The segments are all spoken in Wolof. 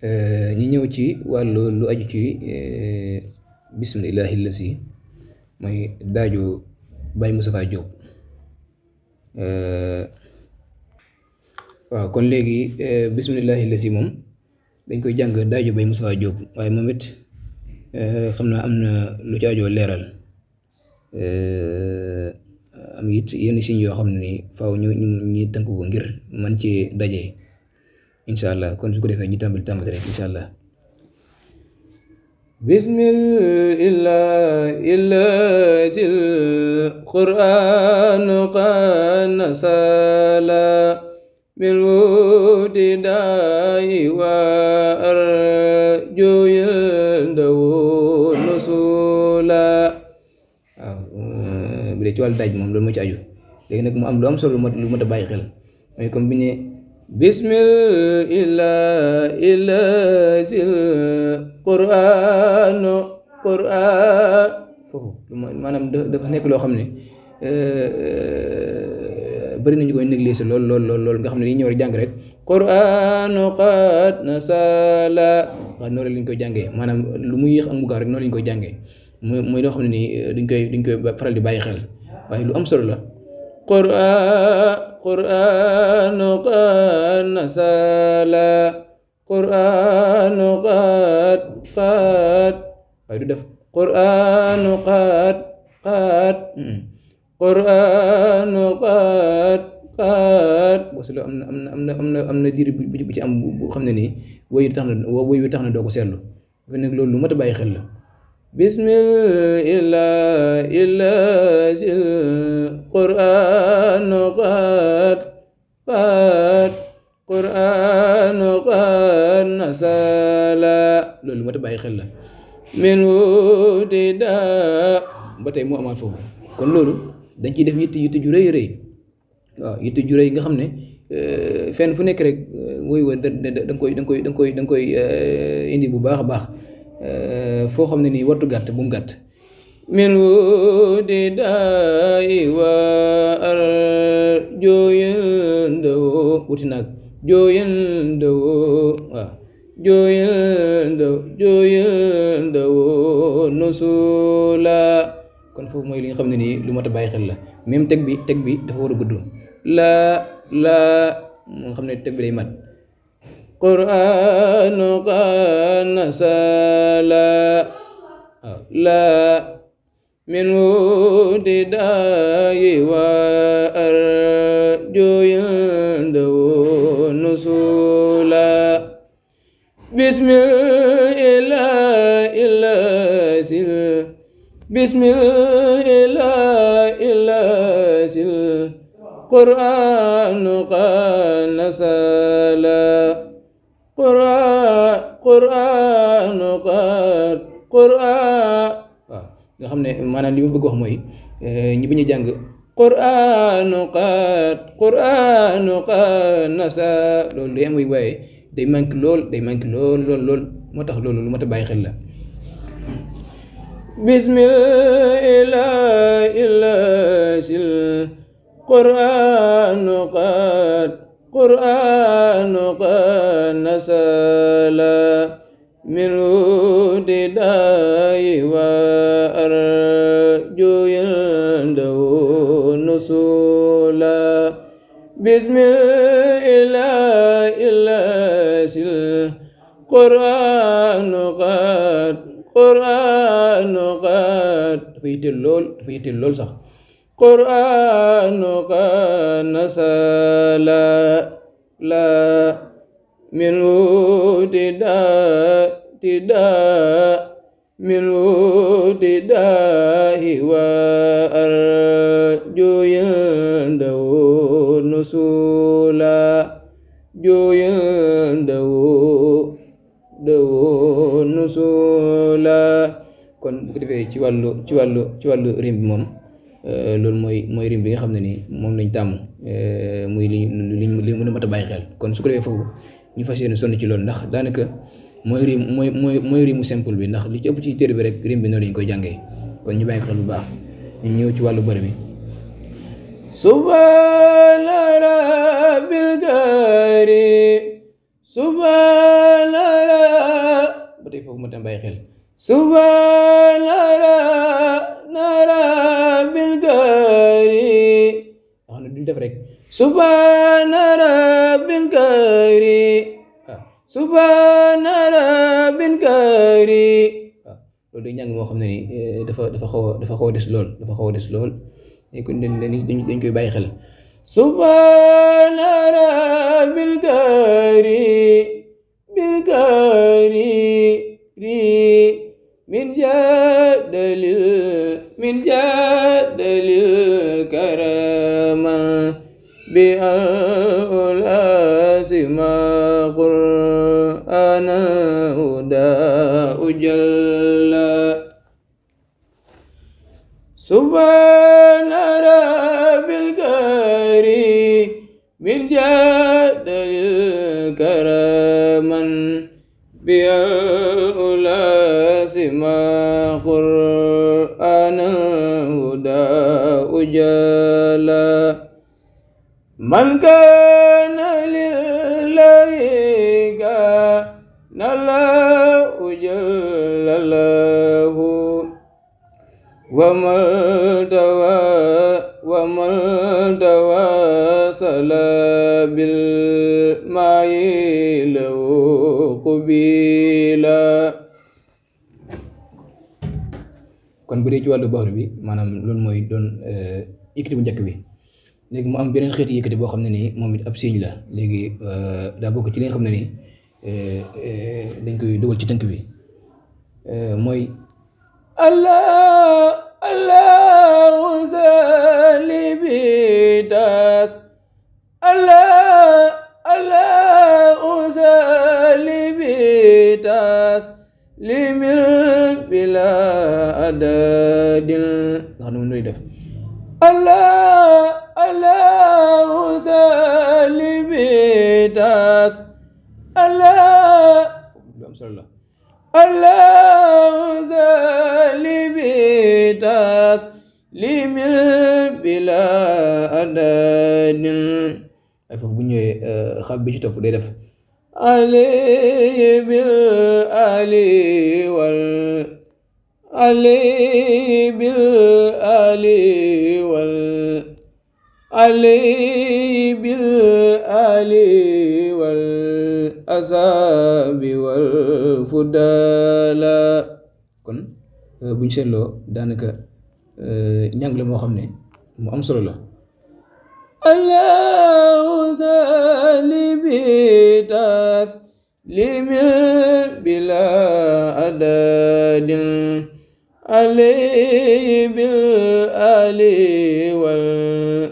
ñi ñëw ci wàllu lu aju ci bismillahi lasi mooy daaju Baye Moustapha Diop. waaw kon léegi bismillahi lasi moom dañ koy jàng daaju Baye Moustapha Diop waaye moom it xam naa am na lu ci ajoo leeral am it yenn siñ yoo xam ne ni faaw ñi tënk ko ngir man ci daje incha allah kon su ko defee ñu tàmbali rek incha allah. Bismillahil Qur'an qad nasala min wudi daayi wa arjuil dawu nusula. waaw bu dee ci wàllu daaj moom loolu moo ci aju léegi nag mu am lu am solo lu mat a bàyyi xel mooy comme bi ne bismillahil Qur'an foofu maanaam dafa nekk loo xam ne bëri nañu koy négliger lool nga xam ne dañuy ñëw rek jàng rek Qur'an qad nasala waaw noonu lañ koy jàngee maanaam lu muy yéex ak mu gaaw rek noonu lañ koy jàngee muy loo xam ne nii duñ koy faral di bàyyi xel waaye lu am solo la Qur'an qad nasala Qur'an qad waaye du def Qur'an qad Qur'an qad boo seetlu am na diir bu ci am bu xam ne nii woy wi tax na doo ko seetlu dafa nekk loolu lu mat a bàyyi xel la. Bismillahil Qur'an Qur'an qad nasala loolu lu mat a bàyyi xel la. min wudi daa ba tey mu amaat foofu kon loolu dañ ciy def yitte ju rëy waaw yitte ju rëy nga xam ne fenn fu nekk rek woy da nga koy indi bu baax a baax foo xam ne nii wartu gàtt bu mu gàtt. min wudi daayi wa arjuil dawu wuti naag jooyal dawu waaw jooyal dawu nusula kon foofu mooy li nga xam ne nii lu mat a bàyyi xel la même teg bi dafa war a gudd laa moo nga xam ne teg bi day mat. Qur'an qad nasala waaw laa min wudi daayi wa arjuil dawu nusula. Bismillahil Qur'an qad nasala Qur'an qad waaw nga xam ne maanaam li ma bëgg wax mooy ñi bañ a jàng Qur'an qad nasala loolu day am waaye day manque lool moo tax loolu lu mat a bàyyi xel la. Bismillahil Qur'an qad nasala min wudi daayi wa arjuil dawu nusula. Bismillahil Qur'an dafa yitteel lool sax. Qur'an qad nasala min wudi daayi wa arjuil dawu nusula jooyal dawu nusula. kon bu ko defee ci wàllu rim bi moom loolu mooy rim bi nga xam ne nii moom lañ tàmm muy li mën a mat a bàyyi xel kon su ko defee foofu ñu fas yéene sonn ci loolu ndax daanaka mooy rimu simple bi ndax li ci ëpp ci téere bi rek rim bi noonu lañ koy jàngee kon ñu bàyyi ko xel bu baax ñu ñëw ci wàllu bëri bi. subhaana rabbil karim subhaana ba tey foofu ma tam bàyyi xel subhaana rabbil karim nga xam ne duñ def rek subhaana rabbil karim subhaana rabbil karim loolu day njàng moo xam ne ni dafa xaw a des lool kon dañ koy bàyyi xel subhaana rabbil karim bil karim min jadalil karaman bi al-asima qur'ana huda ujalla subhana rabbil karim min jadalil karaman bi al-asima qur'ana huda ujalla man kana lillahi kana lahu jalla lahu wa man tawasala bil ma'i lahu qubila. kon bu dee ci wàllu baxru bi maanaam loolu mooy doon yëkkati bu njëkk bi léegi mu am beneen xeeti yëkkati boo xam ne nii moom it ab signe la léegi daa bokk ci li nga xam ne nii dañ koy dugal ci tënk bi mooy allahu salli bi tas allahu salli bi tas limil bila adadil nga xam ne moom lay def allahu salli bi tas allahu salli bi tas limil bila adadin ay foofu bu ñëwee xab bi ci topp day def ali bil ali wal ali bil ali wal ali bil ali wal asabi wal fudala. kon buñ seetloo daanaka njàng la moo xam ne mu am solo la allahu salli bi tas limil bila adadin ali bil ali wal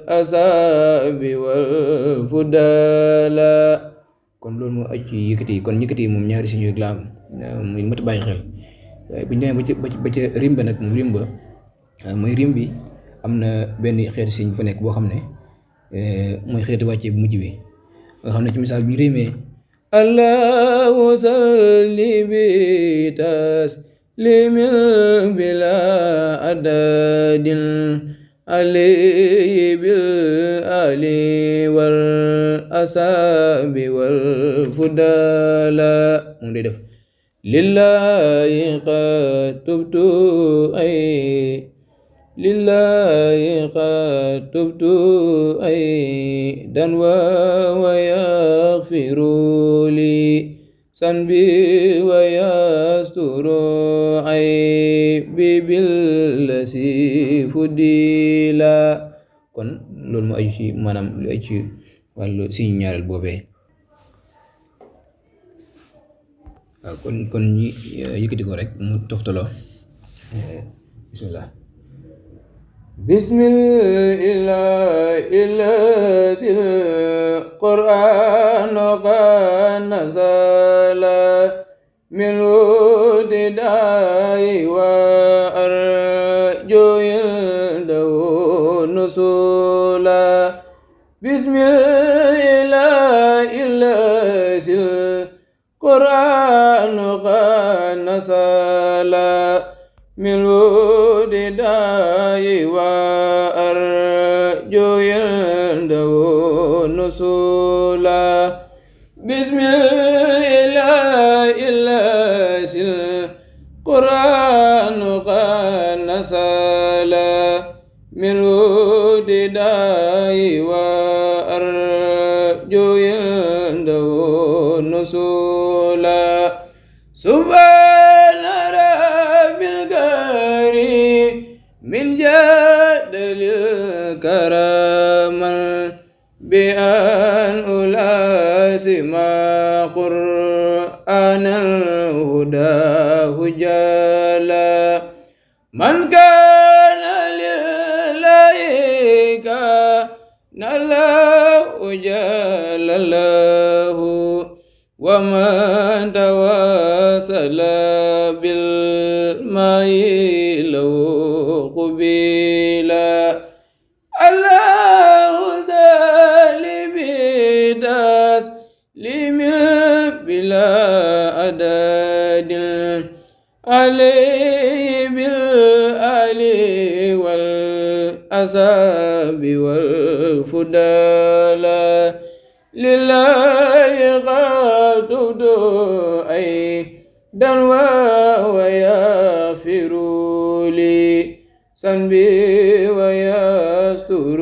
asabi wal fudala. kon loolu moo aj ci yëkkati yi kon yëkkati yi moom ñaari si ñuy la am muy mat bàyyi xel waaye bu ñu demee ba ca rim ba nag moom rim ba mooy rim bi am na benn xeeti siñ bu fa nekk boo xam ne mooy xeeti wàccee bu mujj bi nga xam ne ci misaal bi ñu rimee allahu salli bi tas limil bila adadin ali bil ali wal asabi wal fudala moom day def lillahi qad tubtu ay lillahi qad tubtu ay dan wa yaghfiru li sanbi wa yasturu ay billasi fudila. kon loolu moo aju ci maanaam lu aju ci wàllu siñu ñaareel boobee waaw kon ñi yëkkati ko rek mu toftaloo bismillah bismillahil qur'an qad nazala min udidai wa arjuil daw nusula bismillahil qur'an qad nazala min udidai wa arjuil daw nusula bismillah الإله إلا القرآن قد نزل من ابتداء وأرجو عنده نزولا سبحان رب الكريم من جدل الكرم بأن ألازم قرآن الهدى هجالا من كان لله كان له جل له ومن تواصل بالماء له قبيلا الله لم بلا عدد عليه بالآل والأصحاب والفضلاء لله قد أيضا ويغفر لي ذنبي ويستر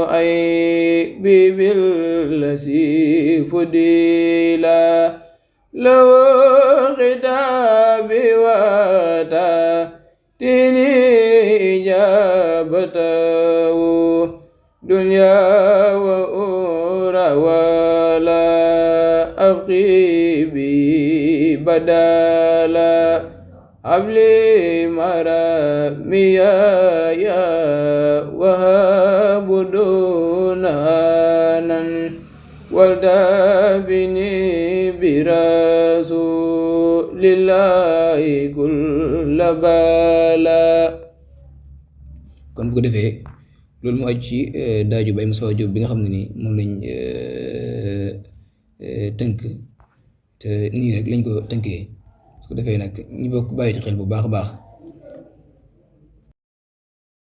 عيبي بالذي فضلا لو خطابي وتاتيني إجابته دنيا وأخرى ولا أبقي بي بدلا habli maramiya ya wahabudunanan waldafini birasulillahi kullabala. Kon bu ko defee loolu mu aju ci daaju Baye Moustapha Diop bi nga xam ne ni moom lañ tënk te nii rek lañ ko tënkee su ko defee nag ñu bokk bàyyi ci xel bu baax a baax